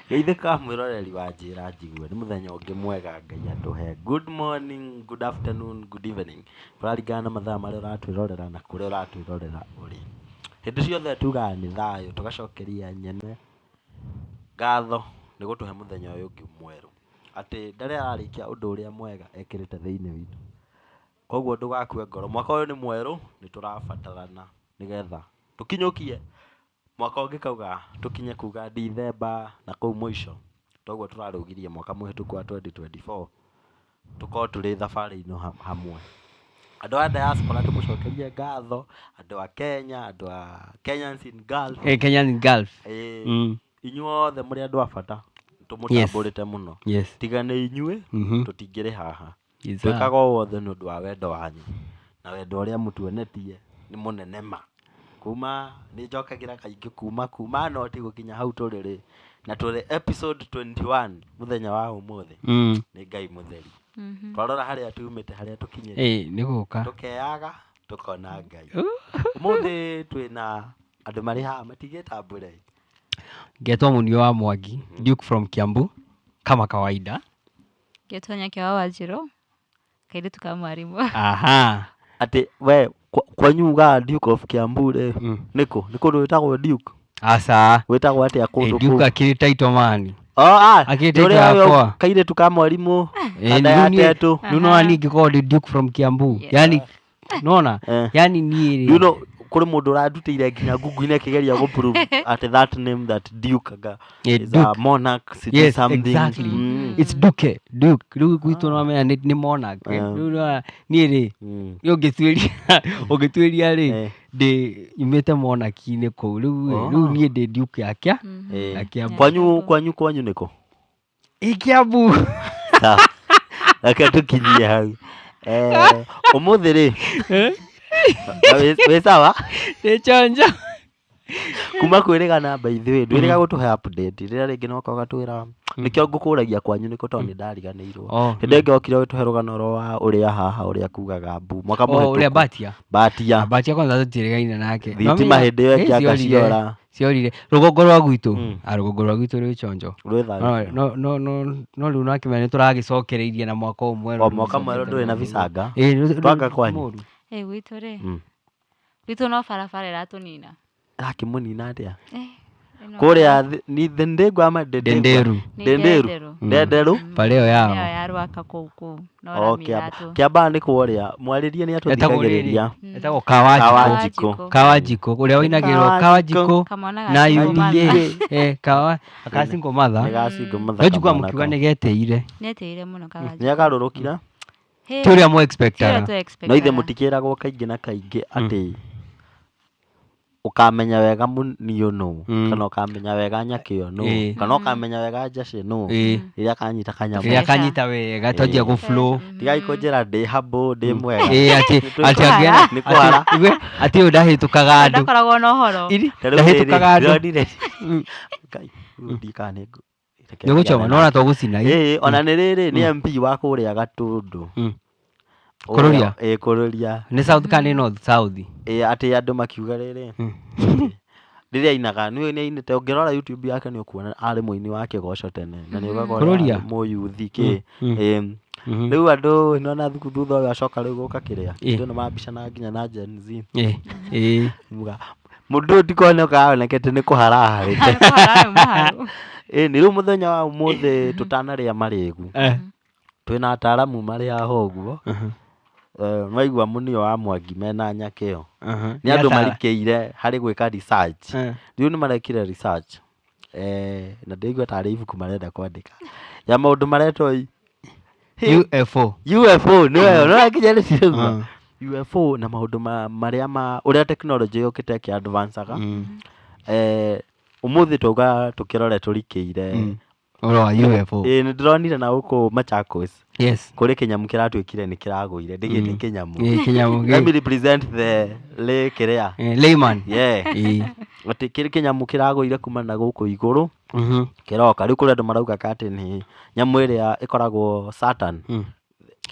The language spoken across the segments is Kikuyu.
Geithĩka mwĩroreri wa Njĩra Njigue, nĩ mũthenya ũngĩ mwega Ngai atũhe. Good morning, good afternoon, good evening. Kũraringana na mathaa marĩa ũratwĩrorera na kũrĩa ũratwĩrorera ũrĩ. Hĩndĩ ciothe tugaga nĩ thayũ, tũgacokeria nyene ngatho nĩ gũtũhe mũthenya ũyũ ũngĩ mwerũ. Atĩ ndarĩ ararĩkia ũndũ ũrĩa mwega ekĩrĩte thĩinĩ witũ. Koguo ndũgakue ngoro, mwaka ũyũ nĩ mwerũ, nĩ tũrabatarana nĩgetha tũkinyũkie mwaka ũngĩ kauga tũkinye kuga Ndithemba na kũu mũico. Toguo tũrarũgirie mwaka mũhĩtũku wa 2024 tũkorwo tũrĩ thabarĩ-inĩ hamwe. Andũ a diaspora tũmũcokerie ngatho, andũ a Kenya, andũ a Kenyans in Gulf. Eh, Kenyan in Gulf. Ĩĩ, Inyuothe mũrĩ andũ a bata, tũmũtambũrĩte mũno. Tiga nĩ inyuĩ, tũtingĩrĩ haha. Twĩkaga ũũ wothe nĩ ũndũ wa wendo wanyu, na wendo ũrĩa mũtuonetie nĩ mũnene ma. Kuma nĩ njokagĩra kaingĩ kuma kuma noti gũkinya hau tũrĩ rĩ, na tũrĩ episode 21 mũthenya wa ũmũthĩ, nĩ Ngai mũtheri. Twarora harĩa tumĩte harĩa tũkinyĩte, Ĩĩ, nĩ gũka. tũkeyaga tũkona Ngai. Ũmũthĩ twĩna andũ marĩ haha matigĩtambũre. Ngetwo Mũnio wa Mwangi, Duke from Kiambu, kama kawaida. Ngetwo Nyake wa Wanjirũ, kairĩtu ka mwarimũ. Aha. Atĩ we kwanyu ugaga Duke of Kiambu rĩ, nĩkũ? Nĩ kũndũ gwĩtagwo Duke? Aca. Gwĩtagwo atĩa kũndũ kũu? Duke akĩrĩ title man. Oh, ah, Akĩrĩ nĩ title ũrĩa ũyũ yakwa. kairĩtu ka mwarimũ Eh, kanda ya rĩu niĩ- tetu. Rĩu no niĩ ingĩkorwo ndĩ Duke from Kiambu. Yeah. Yani nona Eh. yani niĩ You rĩ know, kũrĩ mũndũ ũrandutĩire nginya Google-inĩ akĩgeria gũ prove atĩ that name that Duke anga Eh, is a Duke. monarch city Yes, something. exactly. It's Duke. Duke. Rĩu gwitũ no menya nĩ monarch. Eh. Rĩu nĩwona niĩ rĩ ũngĩtuĩria ũngĩtuĩria rĩ Eh. ndĩ nyumĩte monarchy-inĩ kũu rĩu Oh. rĩu niĩ ndĩ Duke ya kĩa Eh. ya Kiambu. Kwanyu kwanyu kwanyu nĩkũ? Ĩ Kiambu. Sawa. Reke tũkinyie hau. Eh, ũmũthĩ rĩ na wĩ sawa Ndĩ chonjo. Kuma kwĩrĩgana by the way ndwĩrĩga gũtũhe update rĩrĩa rĩngĩ no ũgatwĩra nĩkĩo ngũkũragia kwanyu nĩkũ tondũ nĩ ndariganĩirwo. Oh. Hĩndĩ ĩngĩ okire ũgĩtũhe rũgano rwa ũrĩa haha ũrĩa kugaga mbu mwaka Oh, ũrĩa mũhĩtũku. Batia. Batia. Batia kwanza tũtiĩrĩgaine nake. Thitima hĩndĩ ĩyo Ĩ, ĩngĩ anga ciorire. ciora. Ciorire. Rũgongo rwa gwitũ. Mm. Ah, rũgongo rwa gwitũ rwĩ chonjo. Rwĩ thayũ. No no no no no rĩu nakĩmenya nĩ tũragĩcokereirie na mwaka ũyũ mwerũ. O mwaka mwerũ ndũrĩ na bicanga. Ĩ, Twanga kwanyu. mũru. Ĩ gwitũ rĩ, Mm. gwitũ no barabara ĩratũnina. Ĩrakĩmũnina atĩa? Eh, ĩno Kũrĩa ni Thindigua ama Ndĩndĩgua? Ndenderu. Nĩ Ndenderu. Ndenderu. Ndenderu. Bara ĩyo yao. Ĩyo ya Rwaka kũu kũu. No O rami Kĩamba. iratũ. Kĩamba nĩ kũrĩa. Mwarĩrie nĩ Etagwo rĩrĩ. atũthikagĩrĩria. Etagwo Kawanjikũ. Kawanjikũ. Kawanjikũ. Ũrĩa ũinagĩrwo Kawanjikũ Kamwana ga na single mother. UDA. Eh, kawa aka single mother. Nĩ ga single mother No njiguaga kamwana mũkiuga kau. nĩ getĩire. Nĩetĩire mũno Kawanjikũ. Nĩ agarũrũkire. Hĩ, Ti ũrĩa mũ ti ũrĩa expectaga. tũ No ithe expectaga. mũtikĩragwo kaingĩ na kaingĩ atĩ ũkamenya wega mũniũ nũ kana ũkamenya wega nyakĩo nũ kana ũkamenya wega njacĩ nũ rĩrĩa kanyita kanyamũ. Rĩrĩa kanyita wega twanjia gũ flow. Tigai kũnjĩra ndĩ humble ndĩ mwega. Ĩĩ atĩ Nĩ atĩ angĩona Nĩ kũhara. atĩ igue atĩ ũyũ ndahĩtũkaga andũ. Ndakoragwo na ũhoro. Iri Ta rĩu rĩrĩ, ndahĩtũkaga andũ. ndĩronire Ngai, rĩu ndiũĩ kana nĩ reke Nĩ gũchoma ndigane no ona nake. to gũcina. Ĩĩ ona nĩ rĩrĩ nĩ MP wa kũrĩa Gatũndũ. Ũrĩa- Kũrũria? Ĩĩ kũrũria. Nĩ south kana nĩ north south? Ĩĩ atĩ andũ makiuga rĩrĩ rĩrĩa ainaga nĩ nĩ ainĩte ũngĩrora YouTube yake nĩ ũkuona arĩ mũini wa kĩgoco tene na nĩ ũgakora Kũrũria? mũyuthi kĩ Ĩĩ. Mhm. Rĩu andũ nĩwona thukũ thutha ũyũ acoka rĩu gũka kĩrĩa Ĩĩ. andũ nĩ mambicana nginya na Gen Z. Ĩĩ. Ĩĩ. Muga mũndũ ũyũ ndikoneka aonekete nĩ kũhara aharĩte. Nĩ kũhara nĩ mũharu. Ĩĩ nĩ rĩu mũthenya wa ũmũthĩ tũtanarĩa marĩgu Eh. twĩna ataaramu marĩ haha ũguo. Mhm. Eh, maigua mũnio wa Mwangi mena nyakĩo Mhm. nĩ andũ Nĩ atara- marikĩire harĩ gwĩka research. Eh. Rĩu nĩ marekire research eh, na ndĩraigua tarĩ ibuku marenda kwandĩka ya maũndũ maretwo UFO. UFO nĩyo nĩwakinya nĩ ũguo Mm. UFO na maũndũ marĩa ma ũrĩa technology yũkĩte ĩkĩ advanceaga. Eh, ũmũthĩ twauga tũkĩrore tũrikĩire Ũhoro wa UFO. Ĩĩ nĩ ndĩronire na gũkũ Machakos Yes. Kũrĩ kĩnyamũ kĩratuĩkire nĩ kĩragũire ndĩgĩte kĩnyamũ. Ĩĩ kĩnyamũ Let me represent the lay kĩrĩa. Eh, layman. Yeah. Ĩĩ. Atĩ kĩrĩ kĩnyamũ kĩragũire kuma na gũkũ igũrũ kĩroka. Rĩu kũrĩ andũ marauga atĩ nĩ nyamũ ĩrĩa ĩkoragwo Saturn.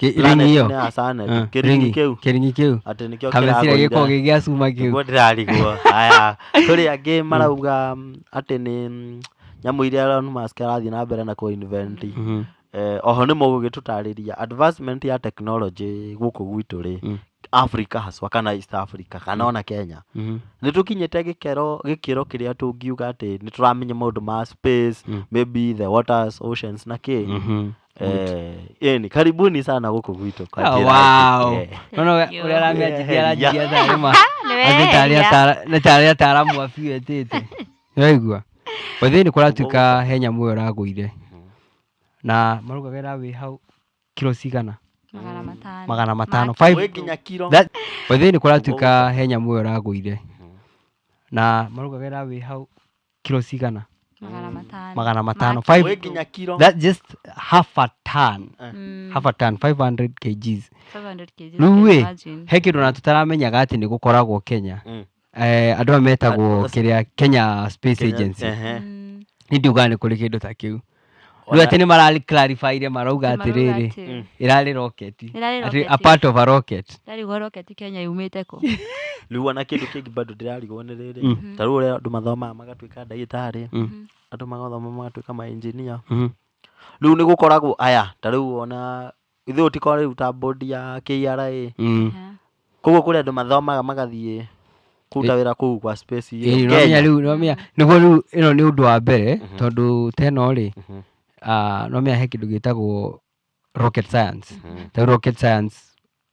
Ringi ĩyo. Planet ya Saturn. Ah, Kĩringi ringi. kĩu. Kĩringi kĩu. Atĩ nĩkĩo Kameciria kĩragũire. gĩkoragwo gĩ gĩa cuma kĩu. Nĩguo ndĩrarigwo. Haya, kũrĩ angĩ marauga atĩ nĩ Nyamũ iria Elon Musk arathiĩ na mbere na kũ invent. Oho nĩ mũgũgĩtũtarĩria advancement ya technology gũkũ gwitũ rĩ, Africa haswa kana East Africa kana ona Kenya. Nĩ tũkinyĩte gĩkĩro gĩkĩro kĩrĩa tũngiuga atĩ nĩ tũramenya maũndũ ma space, maybe the waters, oceans na kĩ. Ĩni karibuni sana gũkũ gwitũ kwa Oh, njĩra wow. Nona Thank you. ũrĩa aramĩanjithia aranjithia tarĩ ma Nĩ atĩ tarĩ weheria. nĩ tarĩ ataramu a biũ etĩte. Nĩwaigua? By the way nĩ kũratuĩka he nyamũ ĩyo ĩragũire na maraugaga ĩrawĩ hau kiro cigana? 500. 500. Ma Five- Wĩ nginya kiro. By the way nĩ kũratuĩka he nyamũ ĩyo ĩragũire na maraugaga ĩrawĩ hau kiro cigana? 500. 500. Ma Five- Wĩ nginya kiro. That just half a ton. Half a ton, 500 kgs. 500 kgs. Rĩu can ĩ, imagine. he kĩndũ na tũtaramenyaga atĩ nĩ gũkoragwo Kenya. Andũ aya metagwo kĩrĩa Kenya Space Agency. Niĩ ndiugaga nĩ kũrĩ kĩndũ ta kĩu. Rĩu atĩ nĩ mara clarify-ire marauga Marauga atĩrĩrĩ, atĩ- ĩrarĩ rocket. Ĩrarĩ Atĩ a rocket. part of a rocket. Ndarigwo rocket Kenya yumĩte kũ? Rĩu ona kĩndũ kĩngĩ bado ndĩrarigwo nĩ rĩrĩ, ta rĩu ũrĩa andũ mathomaga magatuĩka ndagĩtarĩ, andũ magathoma magatuĩka ma engineer. Rĩu nĩ gũkoragwo aya ta rĩu ona ithuĩ tũtikoragwo rĩu ta board ya KRA. Koguo kũrĩ andũ mathomaga magathiĩ kũruta wĩra kũu kwa space ĩyo Ĩĩ, nĩwamenya Kenya. rĩu nĩwamenya nĩguo rĩu ĩno nĩ ũndũ wa mbere tondũ ta ĩno rĩ, nĩwamenya he kĩndũ gĩtagwo rocket science. Ta rĩu rocket science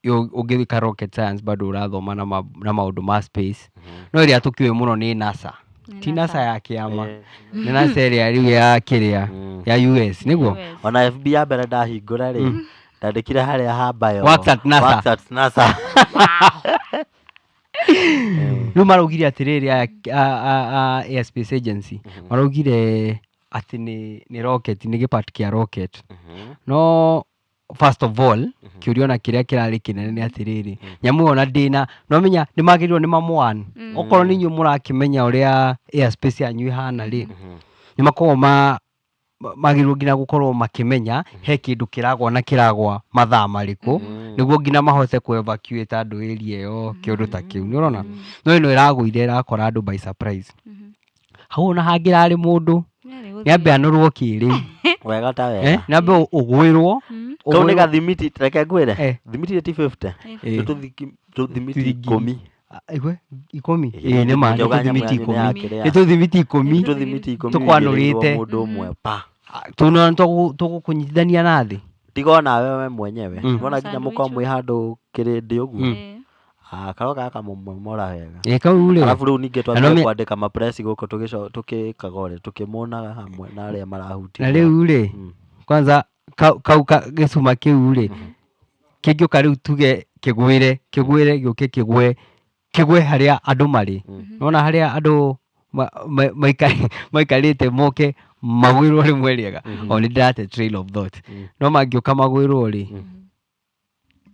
ũngĩka rocket science bado ũrathoma na maũndũ ma space. No ĩrĩa tũkĩũĩ mũno nĩ NASA. Nĩ Ti NASA ya kĩama. Nĩ NASA ĩrĩa rĩu ya kĩrĩa ya US nĩguo? US. Ona FB ya mbere ndahingũra rĩ, ndandĩkire harĩa ha bio. Works at NASA. Works at NASA. Rĩu maraugire atĩrĩrĩ aya a Airspace Agency maraugire atĩ nĩ rocket, nĩ gĩpart kĩa rocket. No first of all kĩũria ona kĩrĩa kĩrarĩ kĩnene nĩ atĩrĩrĩ, nyamũ ĩyo ona ndĩna nĩwamenya nĩ magĩrĩirwo nĩ mamwan. Okorwo nĩ inyuĩ mũrakĩmenya ũrĩa airspace yanyu ĩhana rĩ, nĩ makoragwo magĩrĩirwo nginya gũkorwo makĩmenya he kĩndũ kĩragwa na kĩragwa mathaa marĩkũ, nĩguo nginya mahote kũ evacuate andũ area ĩyo kĩũndũ ta kĩu, nĩ ũrona? No ĩno ĩragũire ĩrakora andũ by surprise. Hau ona hangĩrarĩ mũndũ nĩ ambe anũrwo kĩrĩu. Wega ta wega. Nĩ ambe ũgwĩrwo. Kau nĩ gathimiti, reke ngwĩre. Thimiti ti 50. Eh. Nĩ tũthimiti Ngiri. 10. Igwe 10. Ĩĩ, Ĩĩ nĩ ma, nĩ ngiuga nyamũ tũthimiti yanyu nĩ 10. ya kĩrĩa. Nĩ tũthimiti 10. Nĩ tũthimiti 10 Tũkwanũrĩte. igĩrĩirwo mũndũ ũmwe pa. Tũna tũgũkũnyitithania na thĩ. Tiga onawe we mwenyewe. Wona nginya Sandwich. mũkorwo mwĩ handũ kĩrĩndĩ ũguo. Karo gaka mũmomora wega. Ĩĩ kau rĩ. Arabu rĩu ningĩ Na twambire nĩwamenya- kwandĩka mapress gũkũ tũgĩkaga ũrĩa tũkĩmonaga hamwe na arĩa marahutia. Na rĩu rĩ, kwanza kau gĩcuma kĩu rĩ, kĩngĩũka rĩu tuge kĩgwĩre, kĩgwĩre gĩũke kĩgwe, kĩgwe harĩa andũ marĩ. Nĩwona harĩa andũ maikarĩte moke magwĩrwo rĩmwe rĩega. O nĩ ndĩrate trail of thought. No mangĩũka magwĩrwo rĩ,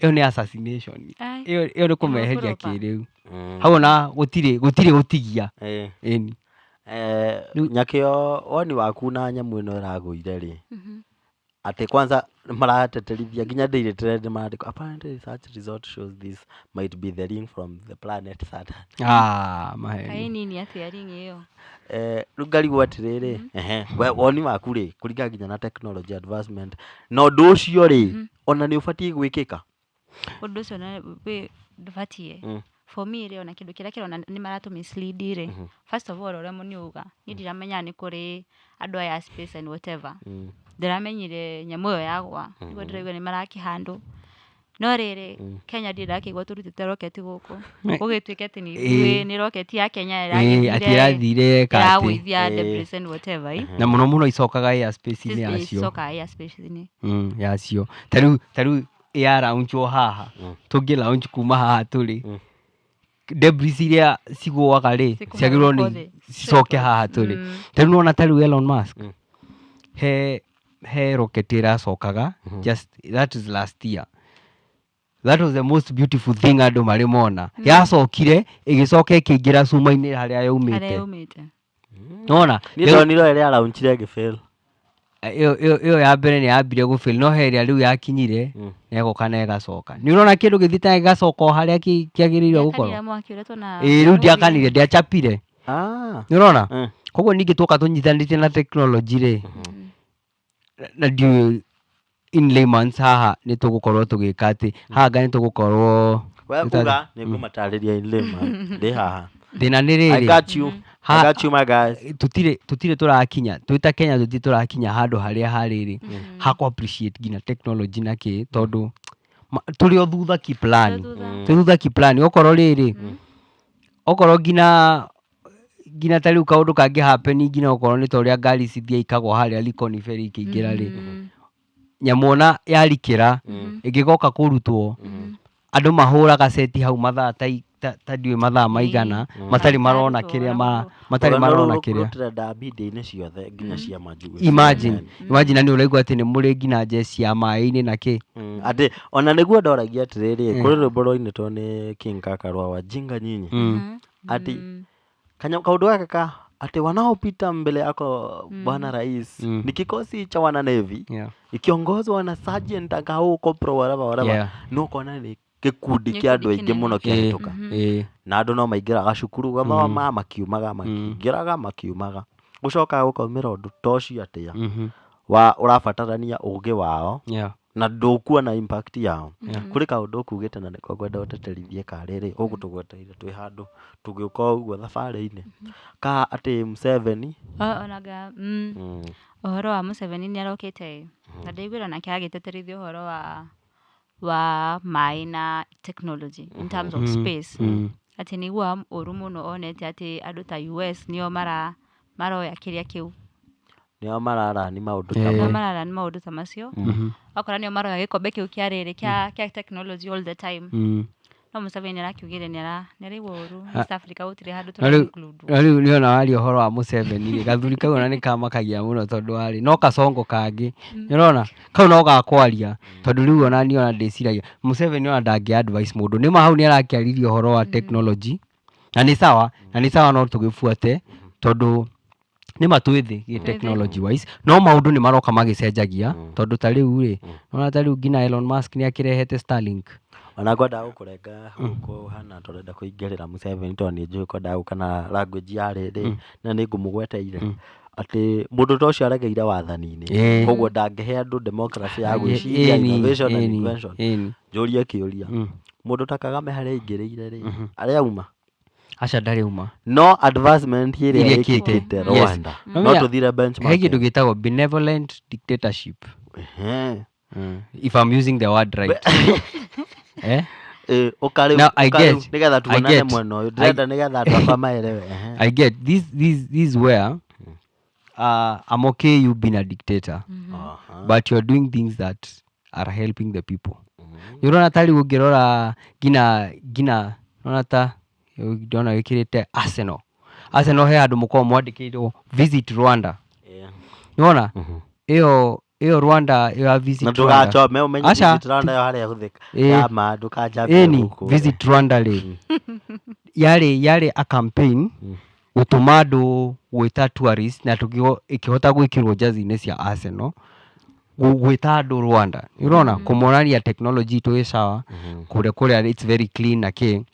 ĩyo nĩ assassination. Ai. Ĩyo nĩ kũmeheria Ĩno kĩrĩu. Hau ona gũtirĩ gũtigia. Ĩni. Nyakĩo woni waku na nyamũ ĩno ĩragũire rĩ, atĩ kwanza marateterithia nginya Daily Trend marandĩka apparently research result shows this might be the ring from the planet Saturn. Maheni. Kaĩ nini atĩa ring ĩyo? Rĩu ngarigwo atĩrĩrĩ, ehe, we woni waku rĩ, kũringana nginya na technology advancement, na ũndũ ũcio rĩ, ona nĩ ũbatiĩ gwĩkĩka? Ũndũ ũcio ndũbatiĩ. For me rĩ, ona kĩndũ kĩrĩa kĩrona nĩ maratũ mislead rĩ, first of all ũrĩa mũniuga, niĩ ndiramenya nĩ kũrĩ andũ aya a space and whatever. Ndĩramenyire nyamũ ĩyo yagwa, nĩguo ndĩraigua nĩ marakĩhandwo. No rĩrĩ, Kenya ndirĩ ndakĩigua tũrutĩte rocket gũkũ. Gũgĩtuĩke atĩ nĩ ithuĩ, nĩ rocket ya Kenya Ĩĩ, atĩ ĩrathire ĩka atĩ. ĩragũithia debris and whatever, ĩ. Na mũno mũno icokaga airspace-inĩ yacio. Icokaga airspace-inĩ. Yacio. Ta rĩu ya launch-wo haha, tũngĩ launch kuma haha tũrĩ, debris iria cigũaga rĩ, Cikuma ciagĩrĩirwo gũkũ nĩ thĩ. cicoke haha tũrĩ. Ta rĩu nĩwona ta rĩu Elon Musk, he rocket ĩracokaga, just that is last year. That was the most beautiful thing andũ marĩ mona. Yacokire, ĩgĩcoka ĩkĩingĩra cuma-inĩ harĩa Harĩa yaumĩte. yaumĩte. Nĩwona? Niĩ ndonire ĩrĩa yaraunchire ĩgĩfail. Ĩyo ya mbere nĩ yambire gũfail, no he ĩrĩa rĩu yakinyire, na ĩgoka na ĩgacoka. Nĩ ũrona kĩndũ gĩthiĩte gĩgacoka o harĩa kĩagĩrĩirwo Ndiakanire gũkorwo? mwaki ũrĩa tuona Ĩĩ, rĩu ndiakanire, ndiacapire. Nĩ ũrona? Koguo ningĩ twoka tũnyitanĩte na technology rĩ, na ndiũĩ in layman's haha nĩ tũgũkorwo tũgĩka atĩ haha nga nĩ tũgũkorwo We uga nĩ ngũmatarĩria in layman ndĩ haha. Thĩna nĩ I rĩrĩ, got you. I got you, my guys. Tũtirĩ tũrakinya twĩ ta Kenya, tũtirĩ tũrakinya handũ harĩa harĩrĩ ha kũ appreciate nginya technology na kĩ, tondũ tũrĩ o thutha kiplani. Thutha. Twĩ thutha kiplani, okorwo rĩrĩ, okorwo nginya ta rĩu kaũndũ kangĩ happen, nginya okorwo nĩ ta ũrĩa ngari cithiaga ikagwa harĩa Likoni ferry ikĩingĩra rĩ, nyamũ ona yarikĩra ĩngĩgoka kũrutwo, andũ mahũraga seti hau mathaa ta ndiũĩ mathaa maigana matarĩ marona kĩrĩa matarĩ Rũgano marona rũrũ kĩrĩa. Rũtrenda media-inĩ ciothe nginya cia majuu. Imagine, na nĩ ũraigua atĩ nĩ mũrĩ nginya jeci ya maĩ-inĩ na kĩ. Atĩ ona nĩguo ndoragia atĩrĩrĩ, kũrĩ rwĩmbo rwainĩtwo nĩ King Kaka rwa Wajinga Nyinyi, atĩ kaũndũ gaka ka atĩ wanaopita mbele yako bwana rais ni kikosi cha wana navy ikiongozwa na sergeant Agau, corporal, whatever whatever. No kona nĩ gĩkundi Nĩ kĩa andũ gĩkundi aingĩ kĩnene. mũno kĩahĩtũka, na andũ no maingĩraga cukuru gũthoma, makiumaga, makĩingĩraga, makiumaga, gũcokaga gũkaumĩra ũndũ ta ũcio atĩa wa ũrabatarania ũgĩ wao na ndũkuona impact yao. Kũrĩ kaũndũ ũkugĩte na nĩko ngwenda ũteterithie karĩrĩ ũgũtũgweteire twĩ handũ tũgĩũka o ũguo thabarĩ-inĩ ka atĩ Museveni. Onaga ũhoro wa Museveni nĩ arokĩte na ndaiguire nake agĩteterithia ũhoro wa maĩ na technology in terms of space, atĩ nĩigua ũru mũno onete atĩ andũ ta US nĩo maroya kĩrĩa kĩu. Nĩo mararani maũndũ ta nĩo mau. Mararani maũndũ ta macio, wakora nĩo maroya gĩkombe kĩu kĩa rĩrĩ kĩa technology all the time. No Museveni arakiugire nĩ araigua ũru East Africa gũtirĩ handũ Na rĩu tũra include. Na rĩu nĩona waria ũhoro wa Museveni rĩ, gathuri kau ona nĩ kamakagia mũno, tondũ warĩ no kacongo kangĩ nĩũrona kau no gakwaria, tondũ rĩu ona niĩ ona ndĩciragia Museveni ona ndangĩ advice mũndũ nĩma hau nĩ arakĩaririe ũhoro wa technology na nĩ sawa, na nĩ sawa, no tũgĩbuate tondũ nĩma twĩ thĩ gĩ technology wise, no maũndũ nĩ maroka magĩcenjagia, tondũ ta rĩu rĩ, nona ta rĩu nginya Elon Musk nĩ akĩrehete Starlink. Ona ngwendaga gũkũrenga gũkũ hana tũrenda kũingĩrĩra Museveni, tondũ nĩ njũĩ kwendaga gũka na language ya rĩrĩ na nĩ ngũmũgweteire atĩ mũndũ ta ũcio aregeire wathani-inĩ, koguo ndangĩhe andũ democracy ya gwĩciria, innovation and invention. Njũrie kĩũria, mũndũ ta Kagame harĩa aingĩrĩire rĩ, arĩa auma? Aca, ndarĩ uma. No advancement ĩrĩa Ĩrĩa ĩkĩte. ĩkĩkĩte Rwanda, no Mamenya, tũthire he kĩndũ benchmarking. gĩtagwo benevolent dictatorship. If I'm using the word right, eh? Ũka rĩu, Now, I ũka rĩu, nĩgetha I tuonane mwena ũyũ ndĩrenda nĩgetha andũ akwa maelewe. I get this where I'm okay you being a dictator, but you're doing things that are helping the people. Nĩ ũrona ta rĩu ũngĩrora ngina ũrona ta ndona wĩkĩrĩte Arsenal, he handũ mũkoragwo mwandĩkĩirwo "Visit Rwanda". Nĩwona ĩyo Rwanda, ĩyo ya "Visit Na Rwanda". ndũgachome ũmenye Aca, Visit Rwanda ĩyo harĩa ĩhũthĩka ya ma ndũkanjambie ĩni gũkũ. "Visit Rwanda" rĩ, yarĩ a campaign gũtũma andũ gwĩta tourist, na ĩkĩhota gwĩkĩrwo jazi-inĩ cia Arsenal gwĩta andũ Rwanda, nĩ ũrona, kũmonania technology itũ ĩ sawa kũrĩa it's very clean na kĩ.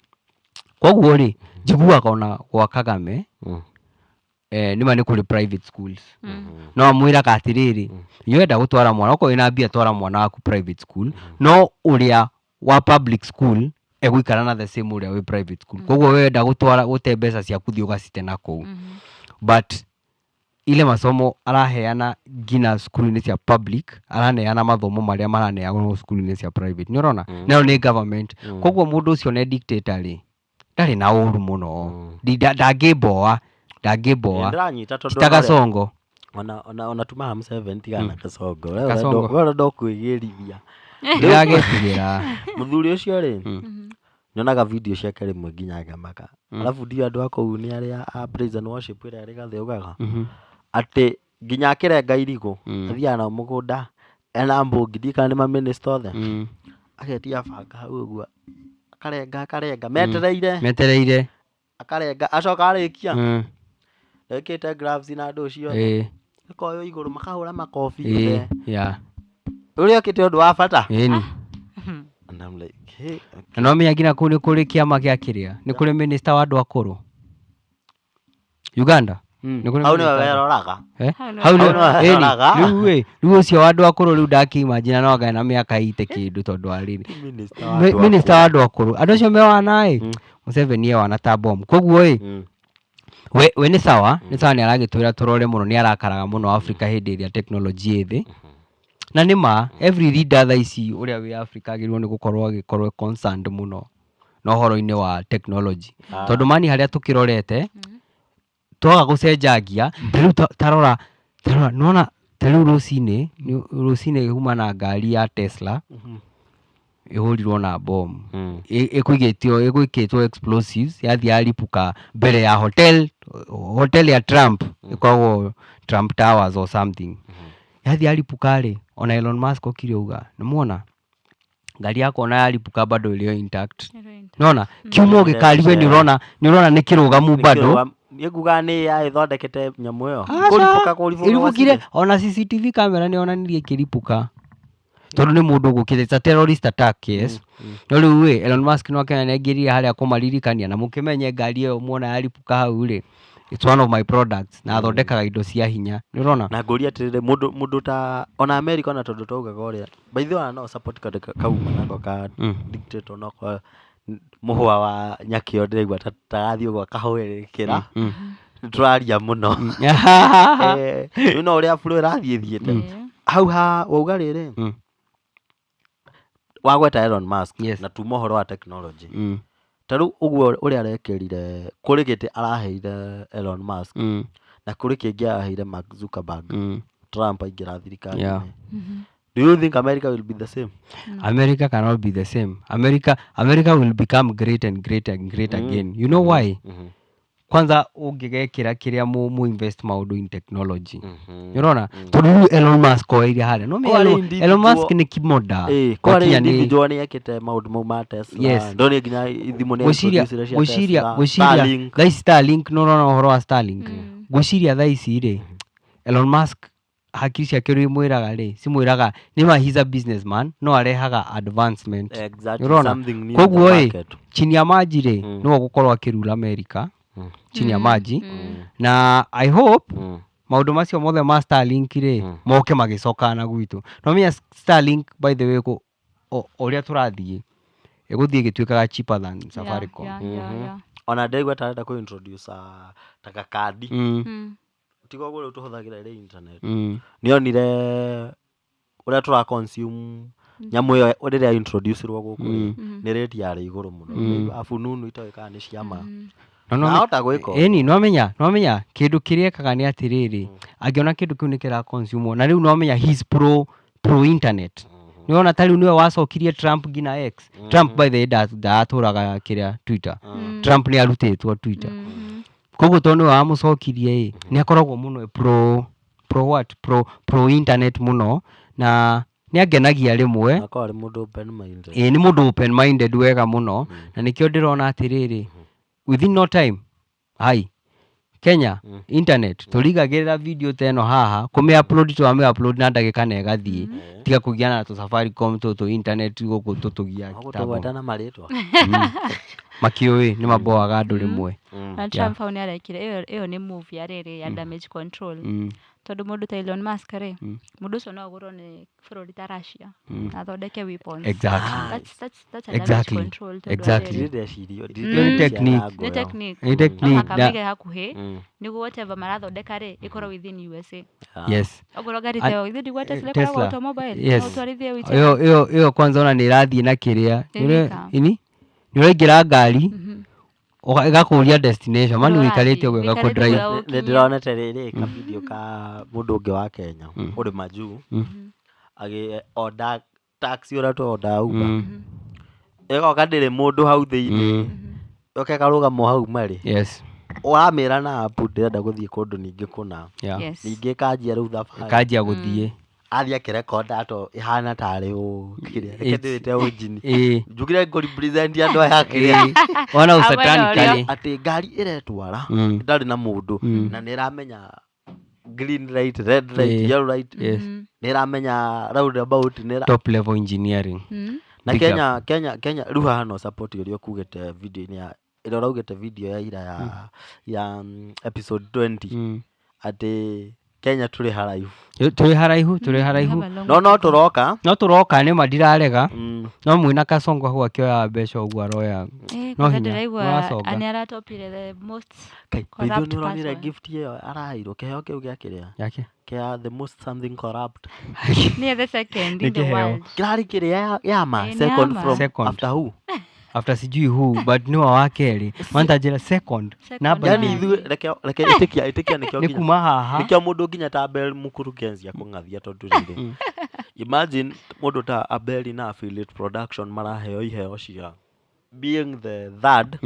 Koguo rĩ, njiguaga ona gwa Kagame, nĩma nĩ kũrĩ private schools, no amwĩraga atĩrĩrĩ, nĩwenda gũtwara mwana, okorwo wĩna mbia twara mwana waku private school, no ũrĩa wa public school egũikara na the same ũrĩa wĩ private school. Koguo we wenda gũtwara gũte mbeca ciaku, thiĩ ũgacite na kũu, but ile masomo araheana nginya cukuru-inĩ cia public, araneana mathomo marĩa maraneanwo cukuru-inĩ cia private, nĩ ũrona, nayo nĩ government. Koguo mũndũ ũcio nĩ dictator rĩ, ndarĩ na ũru mũno. Ndangĩmboa, ndangĩmboa. Ndĩranyita tondũ Ti ta ona ũrĩa- Gasongo. Ona tumaga Museveni tigana na Kasongo. We Kasongo. we ũrenda kwĩgĩrithia. Ndĩragetigĩra. Mũthuri ũcio rĩ, nyonaga video ciake rĩmwe nginya ngamaka, arabu ndiũ andũ a kũu nĩ arĩa a praise and worship ĩrĩa Rigathĩ augaga atĩ nginya akĩrenga irigũ, athiaga nao mũgũnda ena mbũngi, ndiũĩ kana nĩ maminista othe, agetia banga hau ũguo, akarenga, akarenga metereire. Metereire. Akarenga, acoka arĩkia ekĩte gloves na andũ ũcio akoywo igũrũ, makahũra makobi othe. Ũrĩa okĩte ũndũ wa bata. And I'm like, hey, Na no menya nginya kũu nĩ kũrĩ kĩama gĩa kĩrĩa, nĩ kũrĩ minister wa andũ akũrũ Uganda. Nĩ kũrĩ Hau nĩwe minister wa andũ. weroraga. Eh? Hau nĩwe Hau nĩ Hau nĩwe ĩni weroraga. rĩu ĩ rĩu ũcio wa andũ akũrũ rĩu ndakĩimagine no anga na mĩaka ite kĩndũ tondũ wa rĩrĩ. Minister wa andũ Minister akũrũ. wa andũ akũrũ, andũ acio me wana ĩ, Museveni e wana ta bomu, koguo ĩ, we nĩ sawa, nĩ sawa, nĩ aragĩtwĩra tũrore mũno, nĩ arakaraga mũno Africa hĩndĩ ĩrĩa technology ĩ thĩ, na nĩ ma every leader thaa ici ũrĩa wĩ Africa agĩrĩirwo nĩ gũkorwo agĩkorwo concerned mũno na ũhoro-inĩ wa technology, tondũ mani harĩa tũkĩrorete twaga gũcenjangia. Ta rĩu tarora tarora, nĩwona ta rĩu rũcinĩ huma na ngari ya Tesla ĩhũrirwo na bomu, ĩkũigĩtio, ĩgwĩkĩtwo explosives, yathiĩ yaripũka mbere ya hotel ya Trump, ĩkoragwo Trump Towers or something. Yathiĩ yaripũka rĩ, ona Elon Musk okire auga, nĩmuona ngari yakwa ona yaripũka bado ĩrĩ o intact. Nona kiumwo gĩkari we nĩ ũrona nĩ kĩrũgamu bado. Nĩ nguga nĩ AI ĩthondekete nyamũ ĩyo. Aca, Kũribũka kũribũka. Ĩribũkire, ona CCTV camera nĩ yonanirie ĩkĩribũka, tondũ nĩ mũndũ ũgũkĩte, it's a terrorist attack, yes. No rĩu ĩ, Elon Musk no akĩona nĩ aingĩrire harĩa kũmaririkania na mũkĩmenye ngari ĩyo muona yaribũka hau rĩ, it's one of my products, na athondekaga indo cia hinya, nĩ ũrona. Na ngũria atĩrĩrĩ, mũndũ ta ona America, ona tondũ twaugaga ũrĩa by the way, ona no support kandũ kauma nako ka dictator, no kwa mũhũa wa nyakĩo ndĩraigua ta tarathiĩ ũguo akahũrĩkĩra. Nĩ tũraria mũno. Rĩu no ũrĩa bũrũri ĩrathiĩ thiĩte hau ha wauga rĩrĩ, wagweta Elon Musk, na tuma ũhoro wa technology, ta rĩu ũguo ũrĩa arekĩrire kũrĩ gĩtĩ araheire Elon Musk, na kũrĩ kĩngĩ araheire Mark Zuckerberg, Trump aingĩra thirikari-inĩ. Do you think America will be the same? America cannot be the same. America will become great and great and great again. You know why? Kwanza ũngĩgekĩra kĩrĩa mu invest maũndũ in technology. Nĩũrona? Tondũ rĩu Elon Musk oeire harĩa. No Ko arĩ Elon Musk individual- nĩ kimoda. Ko arĩ Gwakinya individual nĩ ekĩte maũndũ mau ma Tesla. Ndonire nginya thimũ nĩ Ngwĩciria introduce cia ngwĩciria Tesla, ngwĩciria Starlink. thaa ici Starlink, nĩũrona ũhoro wa Starlink. Ngwĩciria thaa ici rĩ, Elon Musk hakiri ciake ũrĩa imwĩraga rĩ, cimwĩraga nĩma he's a businessman, no arehaga advancement. Exactly, Nĩũrona? something new in the Koguo ĩ, market. chini ya maji rĩ, nĩwe ũgũkorwo akĩrula America chini ya maji, na I hope maũndũ macio mothe ma Starlink rĩ, moke magĩcokaga na gwitũ. No menya Starlink, by the way, ũrĩa tũrathiĩ ĩgũthiĩ ĩgĩtuĩkaga cheaper than Safaricom. Ona ndĩraigua ta arenda kũ introduce ta gakandi, tiga ũguo rĩu tũhũthagĩra ĩrĩ internet. Nĩonire ũrĩa tũra consume nyamũ ĩyo rĩrĩa introduce irwo gũkũ rĩ, nĩ rate yarĩ igũrũ mũno, abu nunu itoĩ kana nĩ ciama No, no, nahota gwĩka ũguo. Ĩni nomenya kĩndũ kĩrĩa ekaga nĩ atĩrĩrĩ, angĩona kĩndũ kĩu nĩ kĩra consume, na rĩu nomenya he's pro internet. Nĩwona ta rĩu nĩwe wacokirie Trump nginya X. Trump, by the way, ndatũraga kĩrĩa Twitter. Trump nĩ arutĩtwo Twitter. Koguo tondũ nĩwe wamũcokirie ĩ, nĩ akoragwo mũno e pro what, pro internet mũno, na nĩ angenagia rĩmwe. Akorwo arĩ mũndũ open minded. Ĩĩ, nĩ mũndũ open minded wega mũno, na nĩkĩo ndĩrona atĩrĩrĩ, within no time hai Kenya internet tũrigagĩrĩra video ta ĩno haha, kũmĩ upload, twamĩ upload na ndagĩka na ĩgathiĩ, tiga kũgiana na tũ Safaricom tũtũ internet gũkũ tũtũgiaga kitambo. Tũgwetana marĩtwa. Makĩũĩ nĩ maboaga andũ rĩmwe. Na Trump hau nĩ arekire ĩyo nĩ move ya rĩrĩ ya damage control, tondũ mũndũ ta Elon Musk rĩ, mũndũ ũcio no agũrwo nĩ bũrũri ta Russia na athondeke weapons. That's a damage control tondũ rĩrĩ, Ndirĩ ndeciria. Nĩ technique. Nĩ technique. Nĩ technique. No mũhaka maige hakuhĩ nĩguo whatever marathondeka rĩ, ĩkorwo within USA. Okorwo ngari ta ĩyo, ithuĩ ndigua Tesla ĩkoragwo Tesla. automobile, Yes. no ũtwarithie whichever. Ĩyo kwanza ona nĩ ĩrathiĩ na kĩrĩa. Ĩrĩka. Ini nĩ ũraingĩra ngari, ĩgakũria destination mani, Ũrĩa ũikarĩte ũguo ũrathiĩ, ĩgakũ ũikarĩte drive. ũguo. Nĩ ndĩronete rĩrĩ kavideo ka mũndũ ũngĩ wa Kenya ũrĩ majuu agĩ order taxi, ũrĩa tũ order Uber, ĩgoka ndĩrĩ mũndũ hau thĩinĩ, yoka ĩkarũgama o hau marĩ. Ũramĩra na app, ndĩrenda gũthiĩ kũndũ ningĩ kũna. Ningĩ ĩkanjia rĩu thabarĩ. Ĩkanjia gũthiĩ. Athiĩ akĩrekonda ato ĩhana tarĩ ũ kĩrĩa, reke ndĩwĩte ũnjini, njugire ngũ represent andũ aya kĩrĩa. Ona Amwe ũcatanikari. Atĩ ngari ĩretwara ĩtarĩ na mũndũ, na nĩ ĩramenya green light, red light, yellow light, nĩ ĩramenya roundabout, nĩ ĩra Top level engineering. Na Big. Kenya rĩu haha no support ũrĩa ũkugĩte video-inĩ ya Ĩrĩa ũraugĩte video ya ira ya episode 20 atĩ Kenya tũrĩ haraihu. Tũrĩ haraihu, tũrĩ haraihu. We have a long No way no to go. tũroka. No tũroka, nĩ ma ndirarega. No mwĩna Kasongo hau akĩoya mbeca ũguo aroya. Eh, No kwanza hinya, ndĩraigua nĩwaconga. nĩ aratopire the most Kai, ithuĩ corrupt nĩ ũronire person. gift ĩyo araheirwo, kĩheo kĩu gĩa kĩrĩa Yake. kĩa the most something corrupt? Nĩye the second Nĩ in the kĩheo. world. Kĩrarĩ kĩrĩa ya ma Eh, nĩ second ya ma. from Second. after who? After sijui who, but nĩwe wa kerĩ mantanjĩra second. Second. Namba Yani Yeah. ithuĩ reke ĩtĩkia nĩkĩo nĩ nginya kuma haha. nĩkĩo mũndũ nginya ta Abel mũkurugenzi akũng'athia, tondũ rĩrĩ, imagine mũndũ ta Abel na Affiliate Production maraheo iheo cia being the third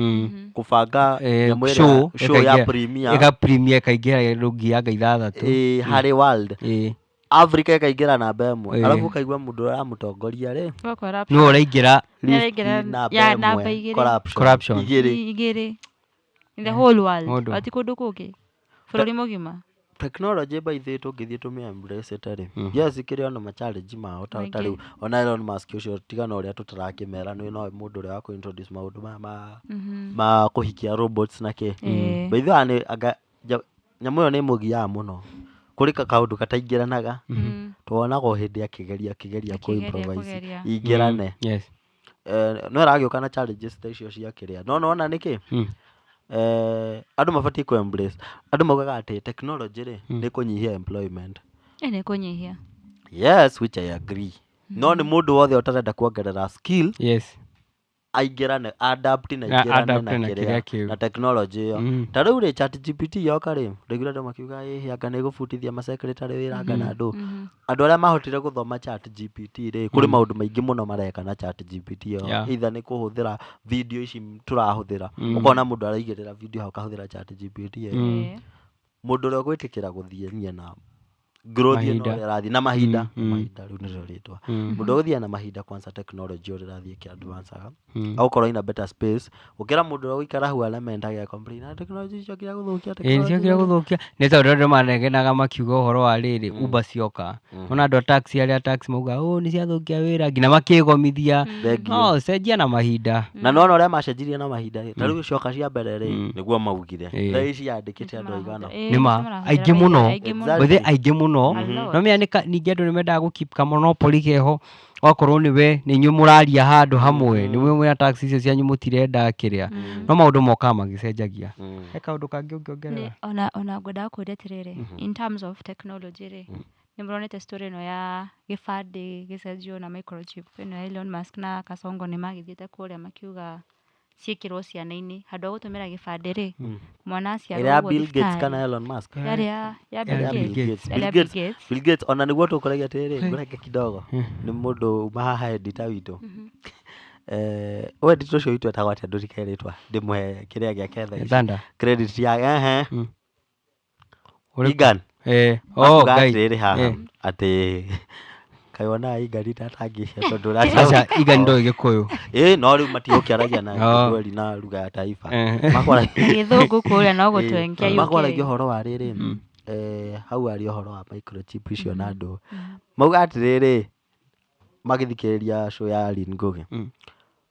kũbanga Eh, nyamũ ĩrĩa show, show ya ĩkaingĩra- premier ĩka premier ĩkaingĩra rũngi ya nga ithathatũ. Harĩ world. Africa ĩkaingĩra namba 1. Arabu ũkaigua mũndũ ũrĩa aramũtongoria rĩ, Wa corrupt. Nĩwe ũraingĩra. list Nĩaraingĩra namba ya 1 namba 2. Corruption. Corruption. 2. 2 in the whole world. Mũndũ. Ati kũndũ kũngĩ, bũrũri mũgima. Technology by the way, tũngĩthiĩ tũmĩ embrace it rĩ, yes, kĩrĩ ona ma challenge mao ta rĩu Maingĩ. ona Elon Musk ũcio, tigana ũrĩa tũtarakĩmera nĩ no mũndũ ũrĩa wa kũ introduce maũndũ maya ma kũhikia robots na kĩ. By the way, nĩ anga nyamũ ĩyo nĩ ĩmũgiaga mũno, kũrĩ kaũndũ kataingĩranaga. Tuonaga o hĩndĩ akĩgeria kũ Akĩgeria improvise kũgeria. ingĩrane. Eh, no ĩragĩũka na challenges ta icio cia kĩrĩa, no nona nĩkĩ andũ mabatiĩ kũ embrace. Andũ maugaga atĩ technology rĩ, nĩ kũnyihia employment. Eh, nĩ kũnyihia. Yes, which I agree, no nĩ mũndũ wothe ũtarenda kuongerera skill aingĩrane, adapt na Na aingĩrane adapt na na kĩrĩa kĩrĩa kĩu. na technology ĩyo. Ta rĩu rĩ, Chat GPT yoka rĩ, ndaiguire andũ makiuga ĩhĩ anga nĩ ĩgũbutithia ma secretary wĩra, anga na andũ arĩa mahotire gũthoma Chat GPT rĩ, kũrĩ maũndũ maingĩ mũno mareka na Chat GPT ĩyo. Either nĩ kũhũthĩra video ici tũrahũthĩra, ũkona mũndũ araigĩrĩra video hau akahũthĩra Chat GPT ĩyo. Mũndũ ũrĩa ũgwĩtĩkĩra gũthiĩ na growth ĩno Mahinda. ũrĩa ĩrathiĩ na mahinda, mahinda rĩu nĩrĩo rĩtwa, mũndũ ũgũthiĩ na mahinda, kwanza technology ũrĩa ĩrathiĩ ĩkĩ advance-aga, agũkorwo in a better space gũkĩra mũndũ ũrĩa ũgũikara hau arementage complain, "Ah, technology iciokire gũthũkia Ĩĩ, technology nĩciokire rĩ." gũthũkia, nĩ tondũ andũ manegenaga makiuga ũhoro wa rĩrĩ, Uber cioka, ona andũ a taxi, arĩa a taxi mauga ũ nĩ ciathũkia wĩra, nginya makĩgomithia. Thengiũ. No cenjia na mahinda. Na nona ũrĩa macenjirie na mahinda rĩ, ta rĩu coka cia mbere rĩ, nĩguo maugire thaa ici yandĩkĩte andũ aigana? Nĩ ma aingĩ mũno. Exactly. Bethe aingĩ mũno. A lot. No menya ningĩ andũ nĩ mendaga gũ keep ka monopoly keho, okorwo nĩwe nĩ inyuĩ mũraria handũ hamwe, nĩwe mwĩna taxi icio cianyu, mũtirenda kĩrĩa, no maũndũ mokaga magĩcenjagia. He kaũndũ kangĩ ũngĩongerera? Ona ngwendaga kũria atĩrĩrĩ, in terms of technology rĩ, nĩ mũronete story ĩno ya gĩbandĩ gĩcenjio na microchip ĩno ya Elon Musk na Kasongo? Nĩ magĩthiĩte kũrĩa makiuga ciĩkĩrwo ciana-inĩ handũ ha gũtũmĩra gĩbandĩ rĩ, mwana aciarwo Ĩrĩa ya ũguo Bill Gates thibitarĩ. kana Elon Musk? Yarĩ ya Bill Ya Bill Gates. Gates. Yarĩ Bill ya Bill Gates. Gates. Bill Gates ona nĩguo tũkũragia atĩrĩrĩ, ngũrenge kidogo, nĩ mũndũ uma haha editor witũ. We editor ũcio witũ etagwo atĩa? Ndũrike rĩtwa, ndĩmũhe kĩrĩa gĩake thaa ici. Thunder. Credit ya ehe. Ũrĩkũ? Igan. Oh, Makuga Ngai. atĩrĩrĩ haha atĩ kaĩ wonaga Igan tatangĩcia tondũ Aca, Igan ndoĩ Gĩkũyũ. Ĩ, no rĩu matigũkĩaragia na Oh. Gĩthweri na lugha ya taifa. Na gĩthũngũ kũrĩa no gũtwenkia. Makwaragia UK. ũhoro wa rĩrĩ, hau aria ũhoro wa microchip icio, na andũ mauga atĩrĩrĩ, magĩthikĩrĩria show ya Lynn Ngugi,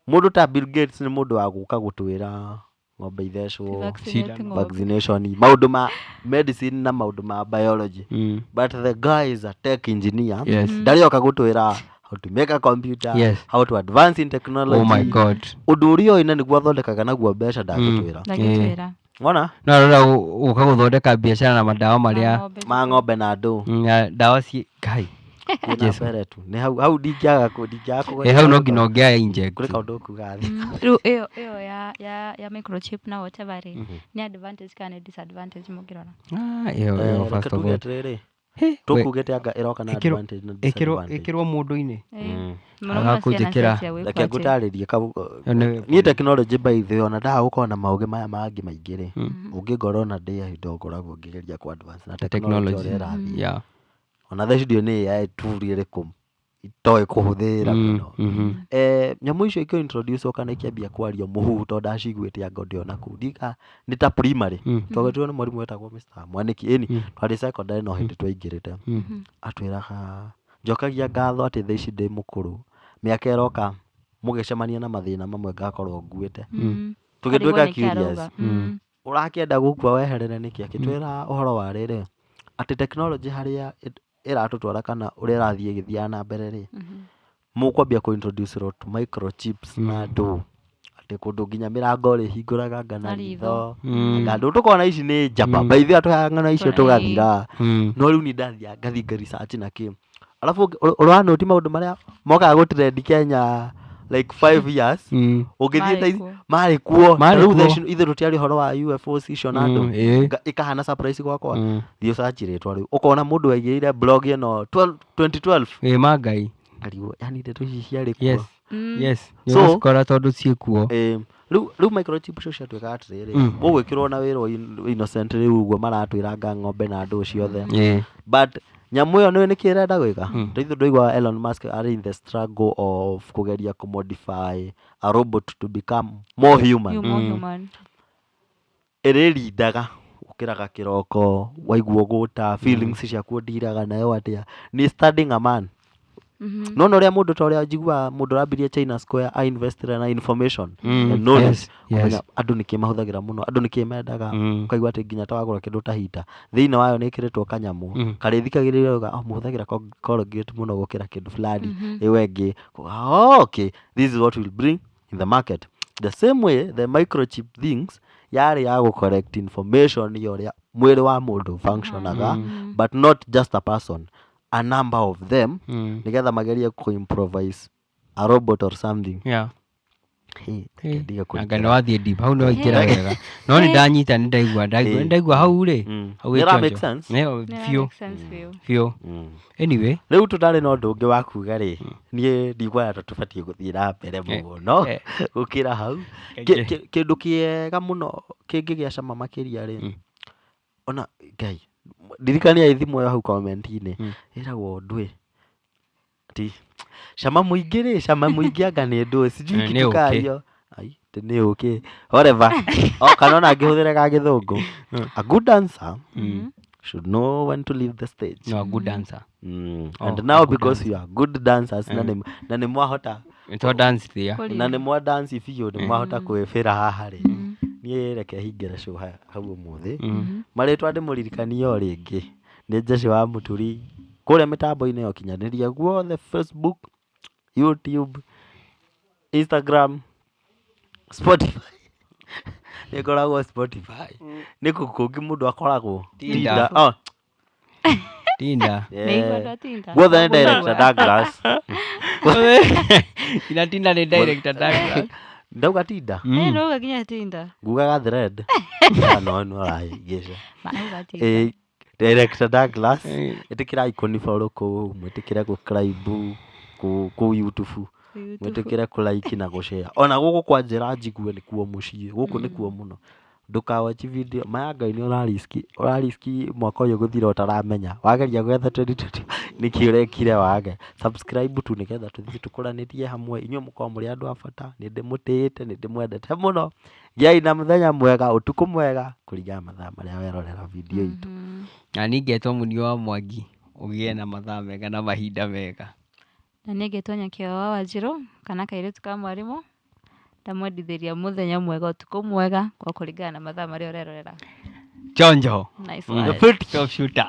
mũndũ ta Bill Gates nĩ mũndũ wa gũka gũtwĩra ng'ombe ithecwo, Vaccinate ng'ombe. vaccination, maũndũ ma medicine na maũndũ ma biology, but the guy is a tech engineer. Ndarĩoka gũtwĩra how to make a computer, how to advance in technology. Oh my God. Ũndũ ũrĩa oĩ na nĩguo athondekaga naguo mbeca, ndangĩtwĩra. Ndangĩtwĩra. Wona. No arora gũka gũthondeka biacara na madawa marĩa Ma ng'ombe. Ma ng'ombe na andũ. Na ndawa ci Ngai. Thiĩ na Jesu. mbere tu, nĩ hau hau ndingĩaga Ĩ, hau no nginya ũngĩa inject. Kũrĩ kaũndũ ũkuga thĩ. Rĩu ĩyo ya microchip na whatever rĩ, nĩ advantage kana nĩ disadvantage mũngĩrora? Ah, ĩyo Reke first of tuge all. atĩrĩrĩ, He, tũkugĩte anga ĩroka na advantage na disadvantage. Ĩkĩrwo mũndũ-inĩ. Mũno mũno Aga ciana kũnjĩkĩra. cia gwĩkwo Reke atĩ. ngũtarĩrie kau. Ĩyo nĩ Niĩ technology by the way, ona ndaga gũkorwo na maũgĩ maya mangĩ maingĩ rĩ, ũngĩngora ona ndĩ indo ngoragwo ngĩgeria ku advance na technology Technology. ũrĩa ĩrathiĩ. Ona thaa ici ndiũĩ nĩ AI tool ĩrĩkũ itoĩ kũhũthĩra mũno. Nyamũ icio ikĩ introduce kana ikĩambia kwario mũhuhu, tondũ ndaciguĩte anga ndĩ ona kũu ndika nĩ ta primary. Twagetirwo nĩ mwarimũ wetagwo Mr. Mwaniki, ĩni twarĩ secondary, no hĩndĩ twaingĩrĩte. Atwĩraga, njokagia ngatho atĩ thaa ici ndĩ mũkũrũ, mĩaka ĩroka mũgĩcemania na mathĩna mamwe ngakorwo nguĩte. Tũgĩtuĩka Ũkarigwo nĩkĩ curious. arauga. Ũrakĩenda gũkua weherere nĩkĩ? Akĩtwĩra ũhoro wa rĩrĩ, atĩ technology harĩa ĩratũtwara kana ũrĩa ĩrathiĩ ĩgĩthiaga na mbere rĩ, mũkwambia kũ introduce rwo tũ microchips na ndũ, atĩ kũndũ nginya mĩrango ũrĩhingũraga anga na Na ritho, ritho. anga ndũ tũkona ici nĩ njamba. By the way atũheaga ng'ano icio tũgathira. No rĩu niĩ ndathiaga ngathiĩ nga research na kĩ, arabu ũranũti maũndũ marĩa mokaga gũ trend Kenya like 5 years ũngĩthiĩ Marĩ thaa ici kuo. Marĩ kuo. Marĩ Rĩu thaa kuo. ici ithuĩ tũtiarĩ ũhoro wa UFOs icio na ndũ. Ĩkahana surprise gwakwa. Thiĩ ũsearch rĩtwa rĩu, ũkona mũndũ waigĩrĩire blog ĩno 12 2012. Ĩ ma Ngai. Ngarigwo yani ndeto ici ciarĩ kuo. Yes, nĩ So- ũgũcikora tondũ ciĩkuo. Rĩu microchip icio ciatuĩkaga atĩrĩrĩ, mũgwĩkĩrwo na wĩra innocent rĩu ũguo maratwĩra ng'ombe na ndũ ciothe, but nyamũ ĩyo nĩũĩ nĩkĩ ĩrenda gwĩka? Ta ithuĩ ndũigua Elon Musk arĩ in the struggle of kũgeria kũmodify a robot to become more human. You more human. Ĩrĩrindaga ũkĩraga kĩroko, waigua ũgũta feelings ciaku, ũndiraga nayo atĩa, nĩ studying a man. No na ũrĩa mũndũ, ta ũrĩa njiguaga mũndũ ũrambirie China Square a investire na information and knowledge, kũmenya andũ nĩkĩ mahũthagĩra mũno, andũ nĩkĩ mendaga. Ũkaigua atĩ nginya ta wagũra kĩndũ ta hita, thĩinĩ wayo nĩ ĩkĩrĩtwo kanyamũ karĩthikagĩrĩria uga, "Oh, mũhũthagĩra Colgate mũno gũkĩra kĩndũ fulani ĩyo ĩngĩ." Oh, okay, this is what will bring in the market. The same way the microchip things yarĩ ya gũ collect information ya ũrĩa mwĩrĩ wa mũndũ functionaga, but not just a person, a number of them, nĩgetha magerie kũ improvise a robot or something. Hey, reke ndige Anga nĩ kũrutĩra. Wathiĩ deep hau, nĩ waingĩra wega, no nĩ ndanyita, nĩ ndaigua, ndaigua, ndaigua hau rĩ. Hau Nĩ wĩ ra chonjo. make sense? Nĩyo, Yeah, biũ. make sense biũ. Biũ. Anyway. Rĩu tũtarĩ na ũndũ ũngĩ wa kuga rĩ, niĩ ndikuona ta tũbatiĩ gũthiĩ na mbere mũno gũkĩra hau. Kĩndũ kĩega mũno kĩngĩgĩa cama makĩria rĩ, ona Ngai ndirikania thimũ ĩyo hau comment-inĩ ĩragwo ndwĩ ti cama mũingĩ rĩ, cama mũingĩ anga nĩ ndũĩ sijui Eh, nĩ kitu kaa ũkĩ. hiyo. Ai, ti nĩ ũkĩ, whatever. O kana ona angĩhũthĩra ga gĩthũngũ, a good dancer should know when to leave the stage. No, a good dancer. Oh, And a now good because you are good dancers na nĩ mwahota to dance there. Na nĩ mwa dance biũ, nĩ mwahota kwĩbĩra haha rĩ, niĩ reke hingĩre show hau ũmũthĩ. Marĩtwa ndĩmũririkanie o rĩngĩ nĩ Jesse wa Mũturi kũrĩa mĩtambo-inĩ ya ũkinyanĩria guothe, Facebook, YouTube, Instagram, Spotify. Nĩ ngoragwo Spotify, nĩ kũ kũngĩ mũndũ akoragwo? Tinder. Oh, Tinda. Nĩ igua andũ a Tinder? Guothe nĩ Director Douglas. Ina Tinda nĩ Director Douglas. Ndauga Tinda. Eh, ndauga nginya Tinder. Ngugaga thread. Ah, no no arahĩngĩca. Marauga Tinder. Director Douglas. Ĩtĩkĩrai kũni follow kũu, mwĩtĩkĩre gũ-subscribe kũu YouTube, YouTube. Mwĩtĩkĩre kũ like na gũ-share. Ona gũkũ kwa njĩra njigue nĩkuo mũciĩ, gũkũ nĩkuo mũno. Ndũkawatch video maya, Ngai nĩ ũrariski ũrariski mwaka ũyũ gũthira ũtaramenya wageria gwetha 2020 nĩkĩ ũrekire wage subscribe tu nĩgetha tũthiĩ tũkũranĩrie hamwe. Inyuĩ mũkorwo mũrĩ andũ a bata, nĩ ndĩmũtĩĩte, nĩ ndĩmwendete mũno. Gĩai na mũthenya mwega, ũtukũ mwega, kũringana na mathaa marĩa werorera video itũ. Na niĩ ngetwo Mũnio wa Mwangi, ũgĩe na mathaa mega na mahinda mega. Na niĩ ngetwo Nyakĩo wa Wanjirũ kana kairĩtu ka mwarimũ, ndamwendithĩria mũthenya mwega, ũtukũ mwega, kwa kũringana na mathaa marĩa ũrerorera. Chonjo. Nice one. Top shooter.